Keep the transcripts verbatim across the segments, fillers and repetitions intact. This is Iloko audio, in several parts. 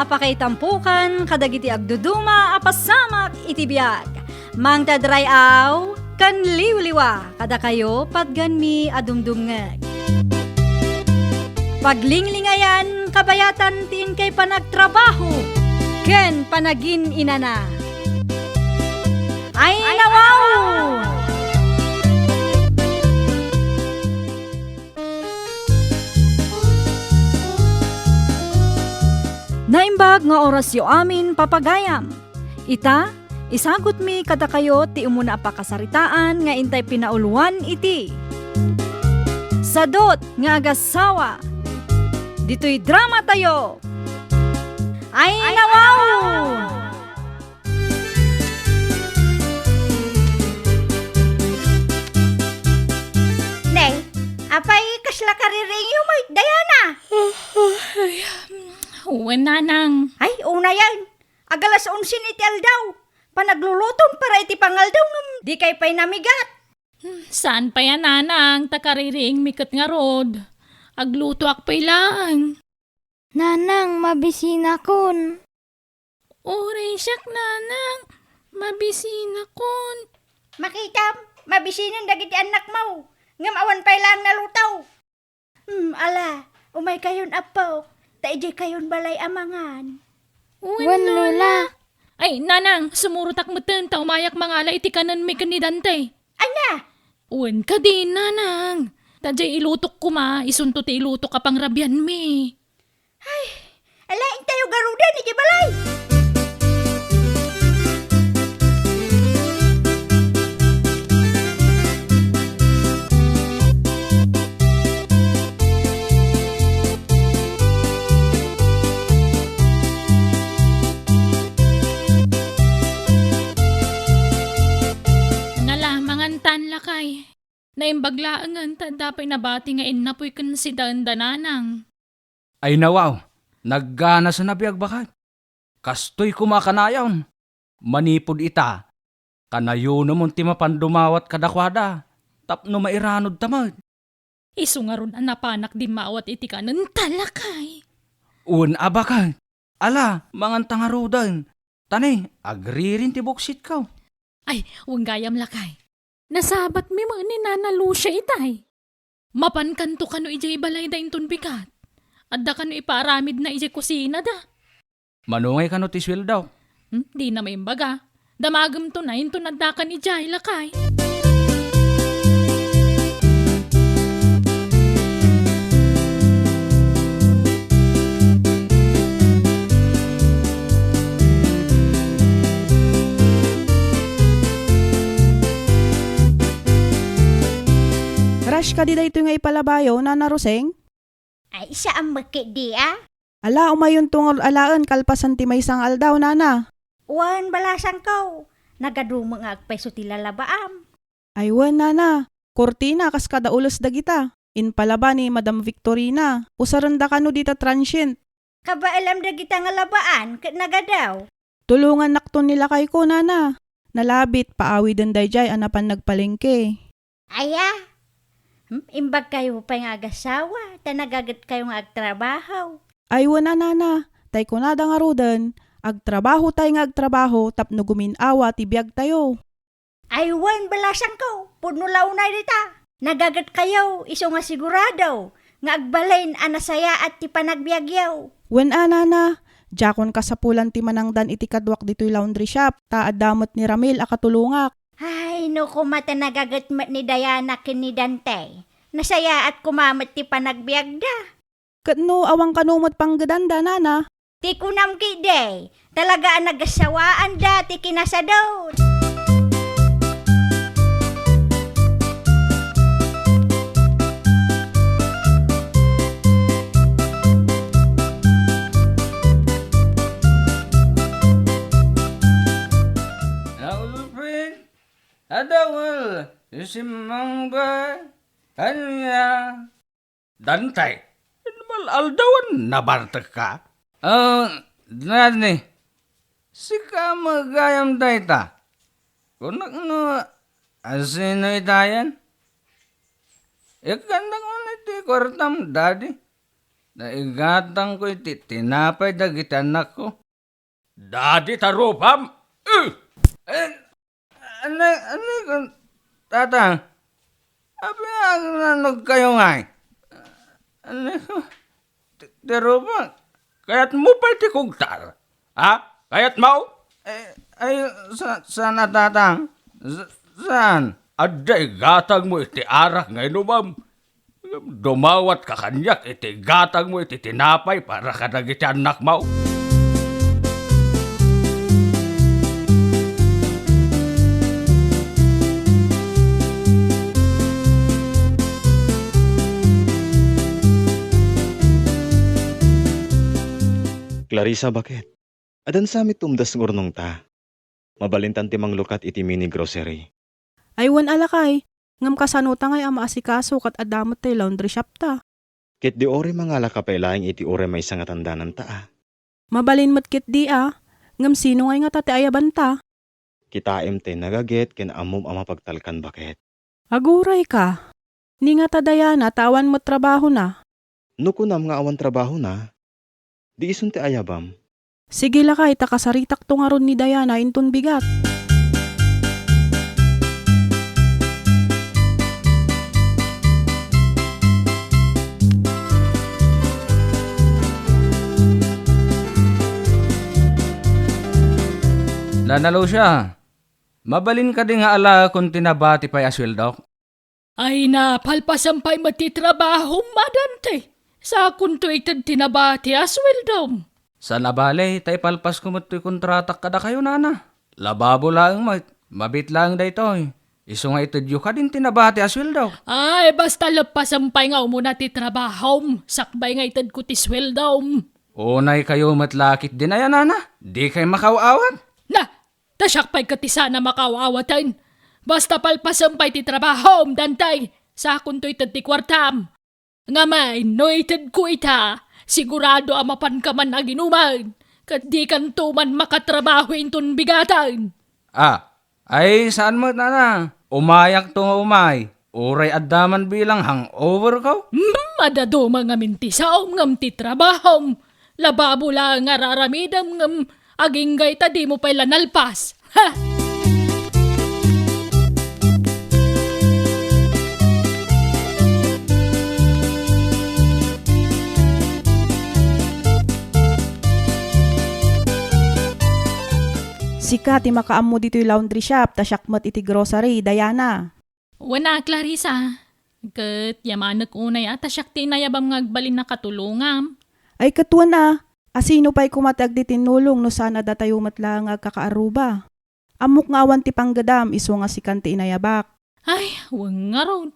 Pakaitampokan kadagiti agduduma a pasamak iti biag. Mangted ray-aw ken liwliwa kadakayo patganmi a dumdumngeg. Paglinglingayan kabayatan ti inkay panagtrabaho ken panagin-inana. Ay, nawaw! Naimbag nga orasyo amin, papagayam. Ita, isagutmi kadakayo ti umuna a pakasaritaan nga intay pinauluan iti Sadot nga Agasawa. Ditoy dramatayo. Ay, nawaw! Nay, apay kasla kaririingyo met, Diana? Ay, wen, nanang. Ay, unayen. Agalas onse iti aldaw. Panaglulutom para iti pangaldaw ngem dikay pay namigat. Hmm, saan pay a, nanang, ta kaririingmi ket ngarud. Aglutoak pay laeng. Nanang, mabisinakon. Uray siak, nanang, mabisinakon. Makitam, mabisinen dagiti annakmo, ngem awan pay laeng nalutaw. Hmm, ala, umaykayon, appo, ta idiaykayon balay a mangan. Wen, Lola. Ay, nanang, sumurotak metten ta umayak mangala iti kanenmi ken ni Dante. Ania? Wen kadi, nanang. Ta diay ilutok koma, isunto ti ilutok a pangrabianmi. Ay, ala, intayo garuden iti balay. Nala, mangantan, lakay. Naimbag laengen ta adda pay nabati nga innapoy ken si Dante, nanang. Ay, nawaw, nagganasen a biag, baket. Kastoy koma kanayon. Manipud ita, kanayonmon ti mapan dumawat kadakuada tapno mairanudta met. Isu ngarud a napanak dimmawat iti kanenta, lakay. Wen a, baket. Ala, manganta ngaruden. Ta ne, agriring ti buksitko. Ay, wen gayam, lakay. Nasabatmi met ni Nana Lucia itay. Mapankanto kano idiay balayda inton bigat? Adda kano ipaaramidna idiay kusinada? Mano ngay kano ti sueldok? Hmm, dina maimbaga. Damagemto na inton addakan idiay, lakay. Rush kadi daytoy nga ipalabayo, Nana Roseng? Ay, saan met ketdi a? Ala, umayonto ngarud alaen kalpasan ti maysa nga aldaw, Nana. Wen, balasangko. Nagadu met nga agpayso ti lalabaam. Ay wen, Nana. Kurtina kas kada ules dagita. Impalaba ni Madam Victorina. Usarenda kano dita transient. Kabaelam dagita nga labaan ket nagadu. Tulongannakton ni lakayko, Nana. Nalabit, paawiden daydiay a napan nagpalengke. Aya? Hmm? Imbagkayo pay nga agasawa, ta nagagetkayo nga agtrabaho. Ay wen a, Nana, tay kunada ngaruden, agtrabahotay nga agtrabaho tapno gumin-awa ti biagtayo. Ay wen, balasangko, pudno la unay dita. Nagagetkayo, isu nga sigurado nga agbalin a nasayaat ti panagbiagyo. Wen a, Nana, diakon kasapulan ti manangdan iti kaduak ditoy laundry shop, ta adda met ni Ramil a katulongak. Ay, no koma ta nagaget met ni Diana ken ni Dante. Nasayaat koma met ti panagbiagda. Ket no awan kano met panggedanda, Nana? Ti kunam ketdi, talaga a nagasawaanda ti kinasadut. Naulpin, adawel, isimangba, ania? Dante, mal-aldawan nabartekka? Ah, Dante, sika met gayam dayta. Kunak no asino itayen? Ikkandak man iti kuartam, Daddy. Naigatangko iti tinapay dagiti annakko. Dadi ta rupam? Eh! Eh, ano, ano kun, Tatang? Apay nga agnanog kayo ngay? Ano, ti, ti rupam? Kayatmo pay ti kugtar? Ha? Kayatmo? Eh, ay, sa-, saan a, Tatang? Sa-, saan? Adda igatangmo iti arak nga inumam. Ngem dumawatka kaniak iti igatangmo iti tinapay para kadagiti annakmo. Clarissa, baket? Adansa met umdas nga urnongta. Mabalintan ti manglukat iti mini grocery. Ay, wen a, lakay, ngem kasano ta ngay a maasikaso ket adda met ti laundry shop ta? Ket di uray mangalaka pay laeng iti uray maysa nga tandananta a. Mabalin met ket di a, ngem sino ngay ngata ti ayabanta? Kitaem tay nagaget ken ammom a mapagtalkan, baket. Aguray ka. Ni ngata Diana ta awan met trabahona. No kunam nga awan trabahona, di isun ti ayabam. Sige lakay, ta kasaritakto ngarud ni Diana inton bigat. Nana Lucia, mabalin kadi nga alaekon ti nabati pay a sueldok? Ay, napalpasam pay met ti trabahom, Dante. Sakonto ited ti nabati a sueldom. Saan a bale, ta ipalpasko met toy kontratak kadakayo, nana. Lababo laeng met, mabiit laeng daytoy. Isu nga itedyo kadin ti nabati a sueldok. Ay, basta leppasem pay nga umuna ti trabahom, sakbay nga itedko ti sueldom. Unay kayo met la ketdin aya, nana? Dikay makaaw-awat? Na, ta siak pay ket ti saan a makaaw-awaten. Basta palpasem pay ti trabahom, Dante. Sakonto ited ti kuartam. Ngem no itedko ita, sigurado a mapanka man aginuman, ket dikanto man makatrabaho inton bigaten. Ah, ay, saan met, nana? Umayakto nga umay. Uray adda man bilang hangover ko? Hmm, adda duma ngamin ti saom ngem ti trabahom. Lababo laeng nga ar-aramidem ngem agingga ita dimo pay la nalpas. Ha! Sika ti makaammo ditoy laundry shop, ta siak met iti grocery, Diana. Wen a, Clarissa. Ket yamanek unay a ta siak ti inayabam nga agbalin a katulongam. Ay, ket wen a, asino pay koma ti agtitinnulong no saan a datayo met laeng nga agkakaarruba? Ammok nga awan ti panggedam isu nga sikan ti inayabak. Ay, wen ngarud.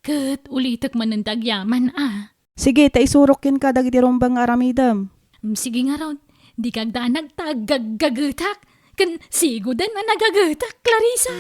Ket ulitek manen ti agyaman a. Sige, ta isurok kenka dagiti rumbeng nga aramidem. Mm, sige ngarud. Dika agdanag ta aggaggagetak. Ken sigoden a nagagetak, Clarissa.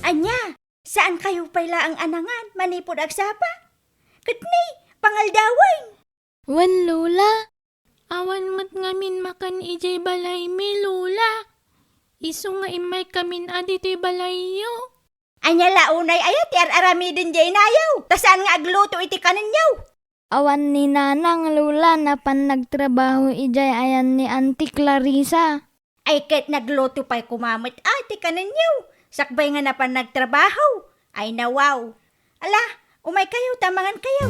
Ania, saan kayo pay laeng a nangan manipud agsapa? Ket ni, pangaldawen. Wen, Lola. Awan met ngamin makan idiay balaymi, Lola. Isu nga immaykamin a ditoy balayyo. Ania la unay aya ti ar-aramiden diay inayo? Ta saan nga agluto iti kanenyo? Awan ni Nanang, Lola, napan nagtrabaho idiay ayan ni Auntie Clarissa. Ay, ket nagluto pay koma met a ti kanenyo, sakbay nga napan nagtrabaho. Ay, nawaw. Ala, umay kayo, ta mangan kayo.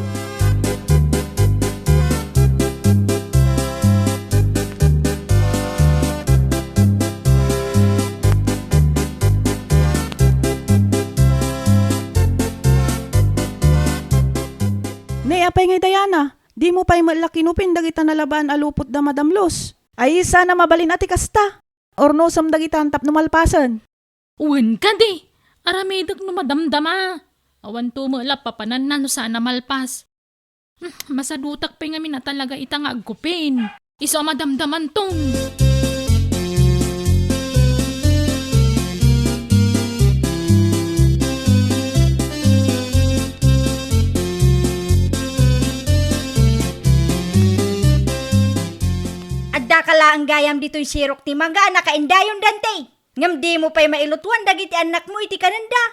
Ne, apay ngay, Diana? Dimo pay met la kinupin dagita nalabaan a lupot da Madam Luz? Ay, saan a mabalin a ti kasta. Urnosem dagitan tapno malpasen. Wen kadi, aramidek no madamdama. Awanto met la papananna no saan a malpas. Hmm, masadutak pay ngamin a talaga ita nga agkupin. Isu a madamdamanton. Ang gayam ditoy sirok ti mangga a nakaindayon, Dante. Ngem dimo pay mailutuan dagiti annakmo iti kanenda.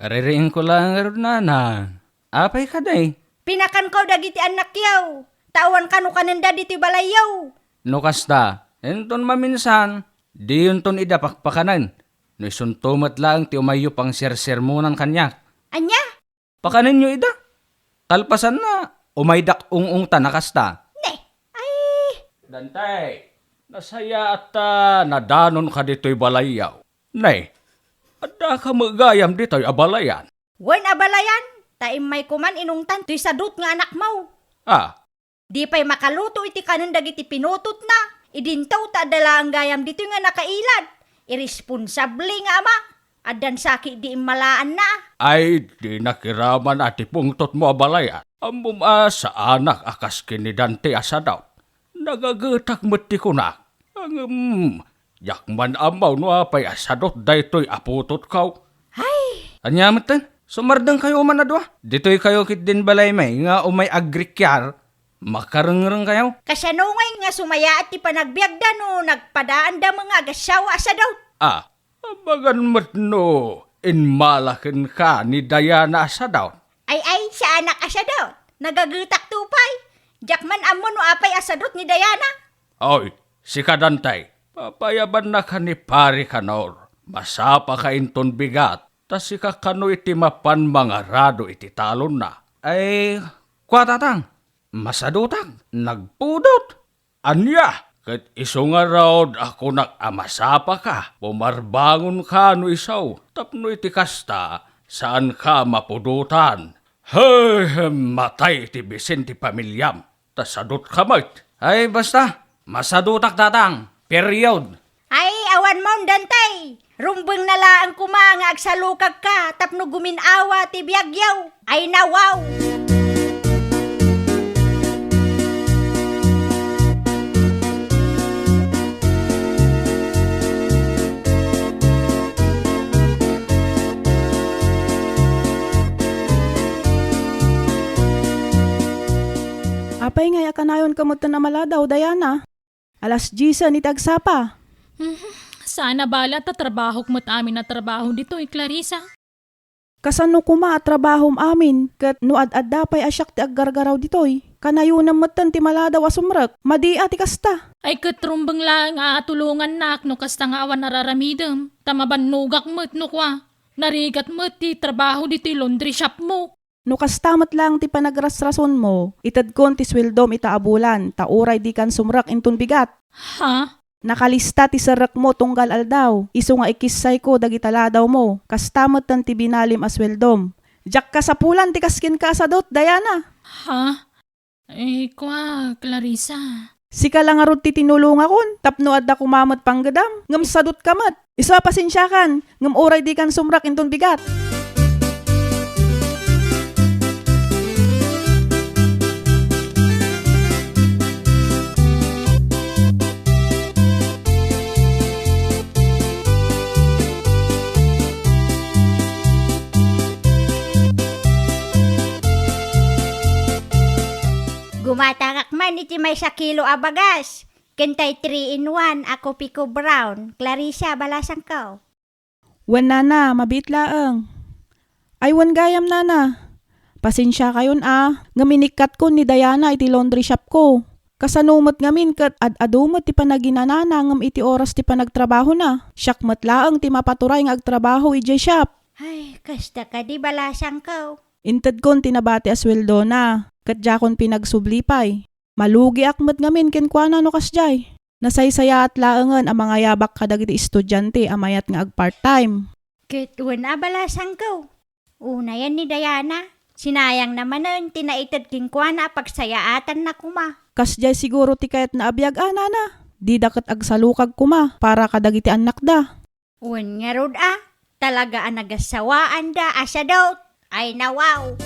Ririingko laeng ngarud, nana. Apay kadi? Pinakanko dagiti annakyo, ta awan kano kanenda ditoy balayyo. No kasta, inton maminsan, diyonton ida pakpakanen. No isunto met laeng ti umayyo pangsersermonan kaniak. Ania? Pakanenyo ida. Kalpasanna, umaydak ung-ungtan a kasta. Ne, ay. Dante, nasayaat ta nadanonka ditoy balayyo. Ne, addaka met gayam ditoy a balayan. Wen a balayan, ta immayko man inungtan toy sadot nga anakmo. Ah, Di pay makaluto iti kanen dagiti pinutotna. Idinto ta adda laeng gayam ditoy nga nakailad. Iresponsable nga ama. Addan saki di immalaanna. Ay, di nakiraman a ti pungtotmo a balayan. Ammom a saanak a kas ken ni Dante a sadot. Nagagetak met ti kunak. Ngem, diak man ammo no apay a sadot daytoy a putotko. Ay! Ania metten? Sumardengkayo man a dua? Ditoykayo ketdin balaymi nga umay agrikiar? Makarengrengkayo? Kasano ngay nga sumayaat ti panagbiagda no nagpadaanda met nga agassawa a sadot? Ah, amangan met no inmala kenka ni Diana a sadot. Ay, ay, saanak a sadot. Nagagetak to pay. Diak man ammo no apay a sadot ni Diana. Oy, sika Dante, papayabannaka ni Pari Kanor. Masapaka inton bigat, ta sika kano iti mapan mangarado iti talonna. Ay, kua, tatang, masadotak, nagpudot. Ania? Ket isu ngarud a kunak a masapaka, pumarbangonka no isu, tapno iti kasta, saanka mapudotan. Hey, matay ti bisin ti pamiliam, ta sadotka met. Ay, basta, masadotak, tatang. Period. Ay, awan mo, Dante. Rumbeng na laeng koma nga agsalukagka tapno gumin-awa ti biagyo. Ay, nawaw! Apay ngay a kanayonka metten a maladaw, Diana? Alas diesen iti agsapa. Mhm. Saan a bale ta trabahok met amin a trabaho ditoy, Clarissa. Kasano koma a trabahom amin, ket no ad-adda pay a siak ti aggargaraw ditoy, kanayonem metten ti maladaw a sumrek. Madi a ti kasta. Ay, ket rumbeng laeng a tulongannak no kasta nga awan a raramidem, ta mabannogak met no kua, narigat met ti trabaho ditoy laundry shopmo. No kasta met laeng ti panagrasrasonmo, itedkon ti sueldom ita a bulan, ta uray dikan sumrek inton bigat. Ha? Nakalista ti serrekmo tunggal aldaw, isu nga ikissayko dagita ladawmo, kasta metten ti binalim a sueldom. Diak kasapulan ti kas kenka a sadot, Diana. Ha? Eh, kua, Clarissa. Sika la ngarud ti tinulongakon, tapno adda koma met panggedam, ngem sadotka met. Isu a pasensiakan, ngem uray dikan sumrek inton bigat. Gumatangak man iti maysa kilo a bagas, ken tay three-in-one a Kopiko Brown. Clarissa, balasangko. Wen, nana, mabiit laeng. Ay, wen gayam, nana. Pasensiakayon a, ngem inikkatkon ni Diana iti laundry shopko. Kasano met ngamin ket ad-adu met ti panaginanana ngem iti oras ti panagtrabahona. Siak met laeng ti mapaturay nga agtrabaho idiay shop. Ay, kasta kadi, balasangko. Intedkon ti nabati a sueldona, ket diakon pinagsubli pay. Malugiak met ngamin kenkuana no kasdiay. Nasaysayaat laengen a mangayabak kadagiti estudiante a mayat nga agpart-time. Ket wen a, balasangko. Unayen ni Diana, sinayangna manen ti naited kenkuana a pagsayaatanna koma. Kasdiay siguro ti kayatna a biag a, nana. Dida ket agsalukag koma para kadagiti annakda. Wen ngarud a, talaga a nagassawaanda a sadot. Ay, nawaw!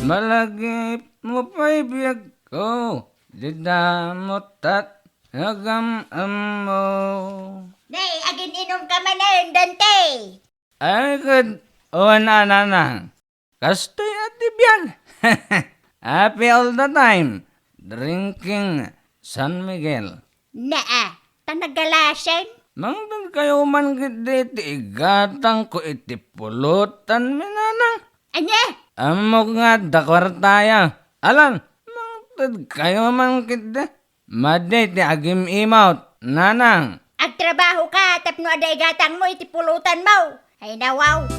Malagipmo pay biagko. Dida mo tat agam-ammo. Nay, agin-inom ka manen, Dante. Ay, ket, wen a, nanang. Kastoy a ti biag. Happy all the time. Drinking San Miguel. Naa, ta nagalasen. Mangted kayo man ket di ti igatang ko iti pulutan mi, nanang. Ania? Ammok nga adda kuartaya. Alan, mangted kayo man ket di. Madi ti agim-imot, nanang. Agtrabaho ka tapno adda igatangmo iti pulutanmo. Ay, nawaw.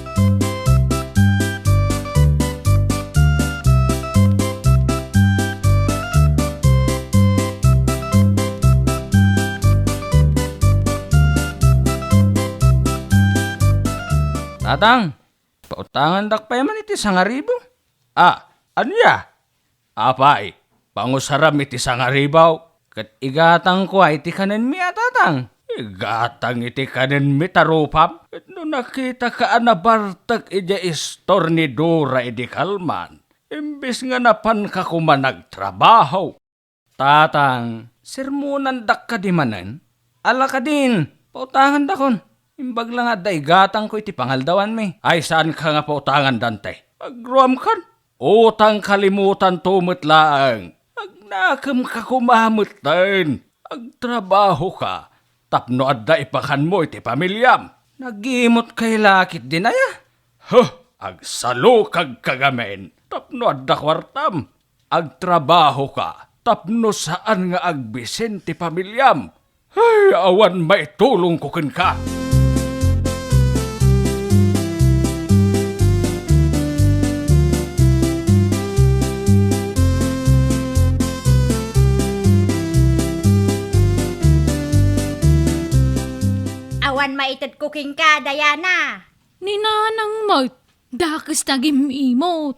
Tatang, pautangandak pay man iti sangaribu. Ah, ania? Apay, pangusaram iti sangaribu, ket igatangko a iti kanenmi a, tatang. Igatang iti kanenmi ta rupam, ket no nakitaka a nabartek idiay istor ni Dora idi kalman, imbes nga napanka koma nagtrabaho. Tatang, sermonandak kadi manen? Ala kadin, pautangandakon. Imbag la nga adda igatangko iti pangaldawanmi. Ay, saanka nga pautangan, Dante. Agruamkan. Utang kalimutanto met laeng. Agnakemka koma metten. Agtrabahoka tapno adda ipakanmo iti pamiliam. Nagimot kay lakit dinaya? Huh, agsalukagka ngamin tapno adda kuartam. Agtrabahoka tapno saan nga agbisen ti pamiliam. Ay, awan maitulongko kenka. Awan maitedko kenka, Diana. Ni nanang met, dakes ti agim-imot.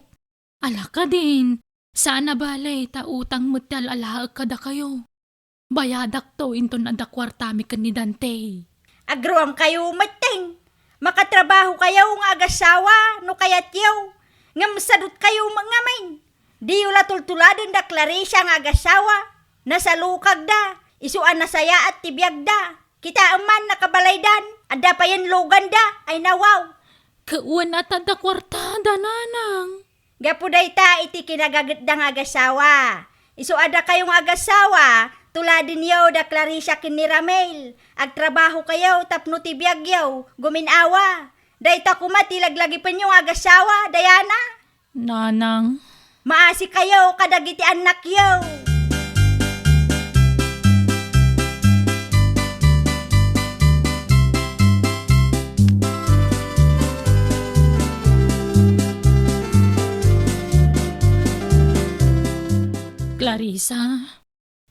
Ala kadin, saan a bale ta utang met ti al-alaek kadakayo. Bayadakto inton adda kuartami ken ni Dante. Agruamkayo metten. Makatrabahokayo nga agasawa no kayatyo. Ngem sadutkayo met ngamin. Diyo la tultuladen da Clarissa nga agasawa. Nasalukagda. Isu a nasayaat ti biagda. Kitaem man, nakabalaydan, adda payen luganda, ay nawaw. Ket wen a ta adda kuartada, nanang. Gapu dayta iti kinagagetda nga agasawa. Isu a dakayo nga agasawa, tuladenyo da Clarissa ken ni Ramil. Agtrabahokayo tapno ti biagyo gumin-awa. Dayta koma ti laglagipenyo nga agasawa, Diana. Nanang. Maasikayo kadagiti annakyo. Clarissa,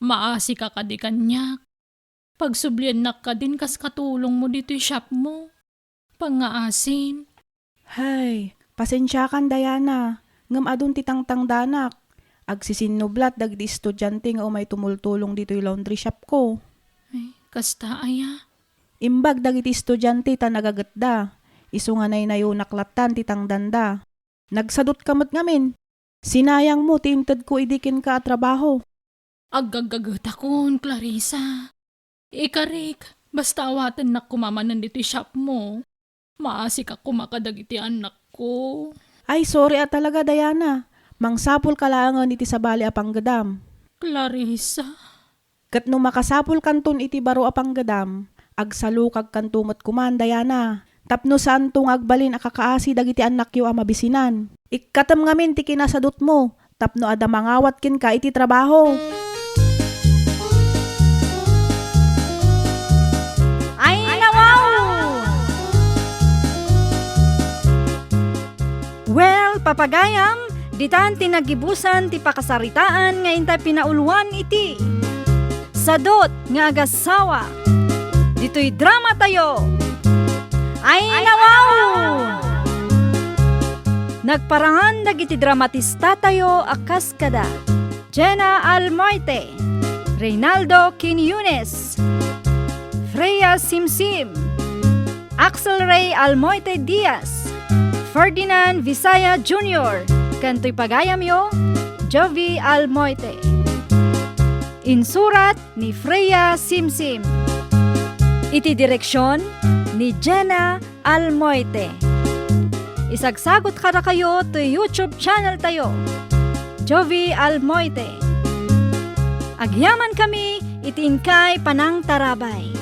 maasika kadi kaniak. Pagsubliannak kadin kas katulongmo ditoy shopmo. Pangngaasim. Hay, pasensiakan, Diana, ngem adun ti tangtangdanak. Agsisinublat dagiti estudiante nga umay tumultulong ditoy laundry shopko. Ay, kasta aya? Imbag dagiti estudiante ta nagagetda, isu nga naynayonak lattan ti tangdanda. Nagsadutka met ngamin. Sinayangmo ti intedko idi kenka a trabaho. Aggaggagetakon, Clarissa. Ikarik, basta awatennak koma manen ditoy shopmo. Maasika koma kadagiti annakko. Ay, sorry a talaga, Diana. Mangsapulka laengen iti sabali a panggedam. Clarissa. Ket no makasapulkanton iti baro a panggedam, agsalukagkanto met koman, Diana, tapno saanto nga agbalin a kakaasi dagiti annakyo a mabisinan. Ikkatem ngamin ti kinasadutmo tapno adda mangawat kenka iti trabaho. Ay, nawaw! Well, papagayam, ditan ti nagibusan ti pakasaritaan nga intay pinauluan iti Sadut nga Agasawa. Ditoy dramatayo, Ay, nawaw! Nagparangan dagiti dramatistatayo a kas kada Jenna Almoite, Reynaldo Quiñones, Freya Simsim, Axel Ray Almoite Diaz, Ferdinand Visaya Junior, ken toy pagayamyo, Jovi Almoite. Insurat ni Freya Simsim. Iti direksion ni Jenna Almoite. Isagsagut kadakayo ti YouTube channel tayo, Jovi Almoite. Agyaman kami iti inkay panangtarabay.